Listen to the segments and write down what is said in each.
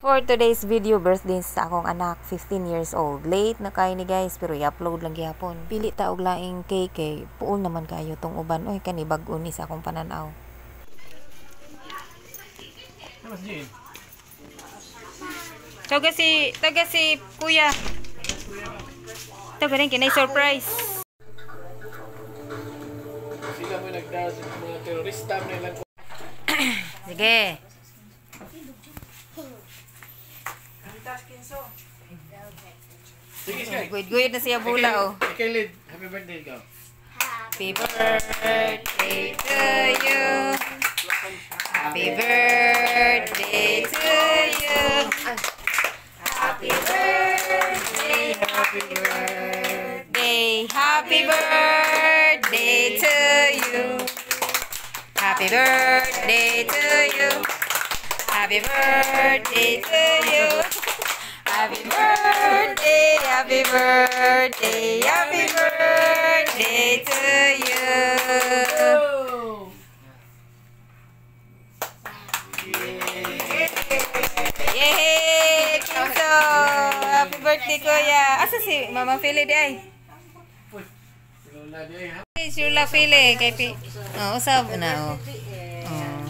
For today's video, birthday sa akong anak, 15 years old. Late na kayo ni guys, pero i-upload lang gihapon. Pili ta og laing cake kay puol naman kayo tong uban. Oy, kani bag-o ni sa akong pananaw. Taga si kuya. Taga rin kinay surprise. Sila mo nagdala sa mga terorista na ilang. Sige. Sige, sige. Guyod-guyod na siya bula oh. Ikaw lead. Happy birthday ikaw. Happy birthday to you. Happy birthday to you. Happy birthday, happy birthday, happy birthday to you. Happy birthday to you. Happy birthday to you. Happy birthday, happy birthday, happy birthday to you. Yay! Kinso! Happy birthday, kuya! Asa si Mama Fili di ay? Si Lola Fili kay Pi. Oh, usab na oh. Oh.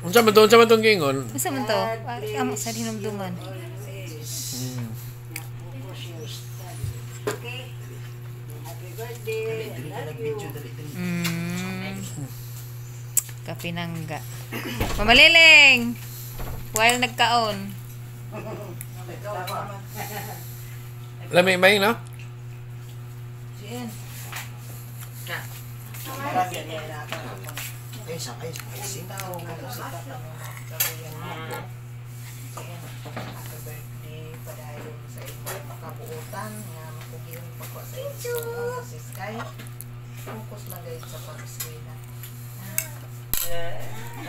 Unsa man to? Unsa man tong giingon? Unsa man to? Amo sa hinumduman. Kapinangga. Mamaliling! While nagkaon. Lami may no? Happy birthday padayon sa imong pakabuotan nga makugiyon pa ko sa imong si Sky. Focus lang gayud sa pag-eskwela.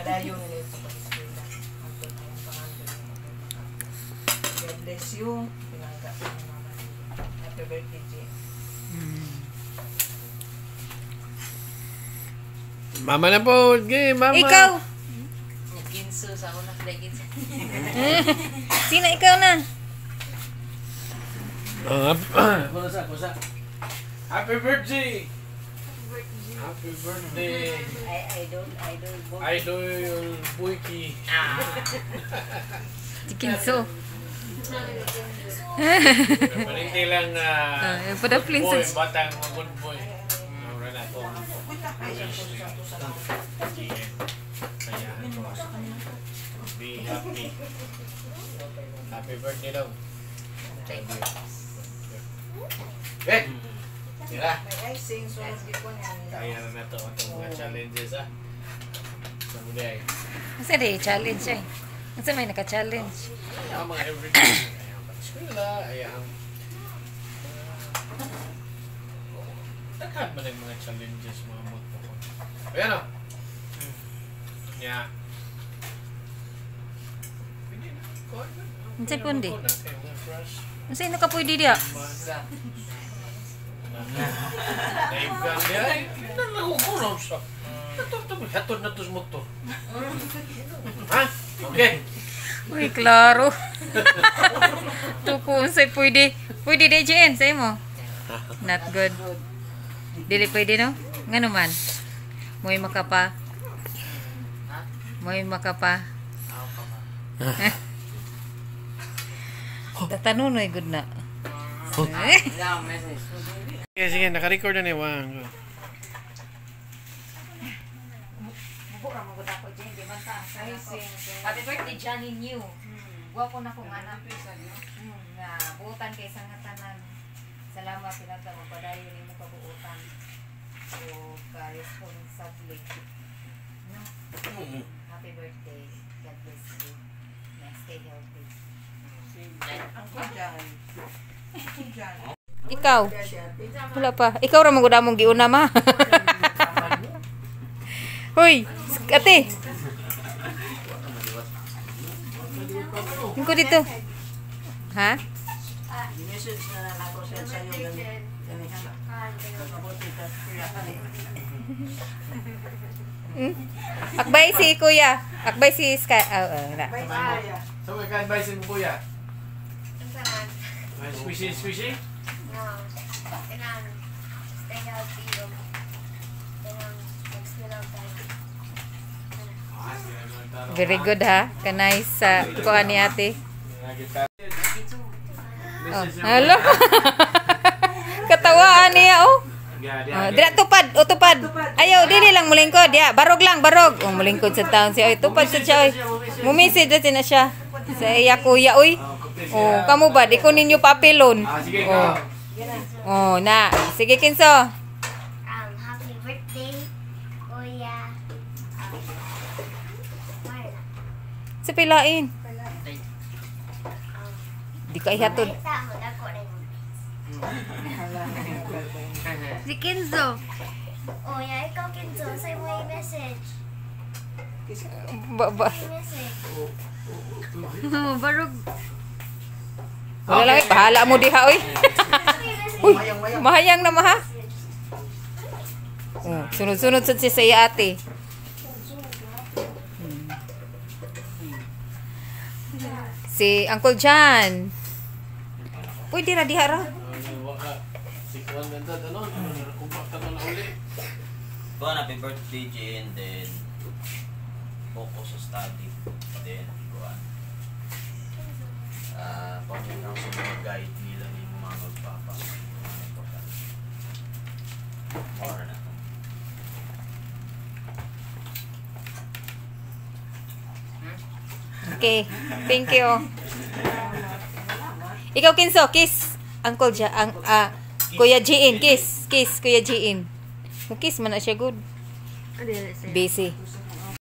Padayon gayud sa pag-eskwela. Hangtod ang pangandoy mo. God bless you. Pinangga sa mama. Happy birthday, Jane. Mama na po, gay, mama. Ikaw. Ginso sa una play ginso. Sino ikaw na? Kusa, kusa. Happy birthday. Happy birthday. Idol, idol boy. Idol Boyki. Si Kinso. Palinte lang na good boy, batang good boy. Mura na to. Be happy. Happy birthday daw. Thank you. Eh! Tira! Kaya na na ito itong mga challenges ah. Sa muli ay. Asa di challenge ay? Asa may naka-challenge? Ang mga everyday. Ay ang pag-eskwela, ay ang daghan man ang mga challenges mga moto ko. Ayan o! Nya. Unsay pundi? Unsay naka pwede diya? Naibgan niya. Nakukunaw siya. Hatod na to sa motor. Ha? Okay. Uy, klaro. Tuko, unsay pwede. Pwede di, JN, sa'yo mo. Not good. Dili pwede, no? Nga naman. Mo'y makapa. Mo'y makapa. Tatanunoy, good na. Sige, sige. Naka-record na ni Wang. Happy birthday, Johnny New. Gwapo na kong anak. Nga, buutan kay sa nga tanan. Salamat, tinata mo. Padayon nimo kabuutan. O ka-responsable. No? Happy birthday. God bless you. Na stay healthy. Ikaw. Wala pa. Ikaw ra man gud among giuna ma. Hoy, ate. Ko dito. Ha? Message na lang ako sa iyo. Akbay si Kuya. Akbay si Sky. Oh, oh, na. Bye, Kuya. So, may ka-advise mo, Kuya? Ay, squishy, squishy? No. Kanang stay healthy o kanang mag-school tayo. Ah, sige, magtanong, Very ha? good ha. Kanay sa kuha ni ate. Oh, Message yung- hello. Katawaan niya oh. Oh, dira tupad, o tupad. Ayaw, dili lang mulingkod. Ya, barog lang, barog. Oh, mulingkod sa taon siya. Oy, tupad sa siya oy. Mumisig na siya. Sa iya kuya oy. Oh, kamo ba di ko ninyo papilon. Ah, sige, Oh. ikaw. Oh, na. Sige, Kinso. Happy birthday, Kuya. Marla. Sa pilain. Di ka ihatod. Kita mo dako na yung Si Kenzo. Oh, yeah, ikaw Kenzo, say mo yung message. Ba, ba. Yung message. Barog. Wala lang, eh. Bahala mo diha oy. Uy, mahayang na maha. Oh, sunod-sunod sad siya sa iya ate. Si Uncle John. Pwede ra diha ra. Ano, waka. Si Kwan na ano? Kumpa ka na uli. Kuan, happy birthday, Jane. Then, focus sa study. Then, kuan. Ah, paminaw sa mga guide nila ni mga magpapa. Mga importante. Ora na. Okay. Thank you. Ikaw, Kinso, kiss Uncle John, ang Kuya Jean, kiss, kiss Kuya Jean. Mo kiss man na siya good. Ano yun, sir? Busy.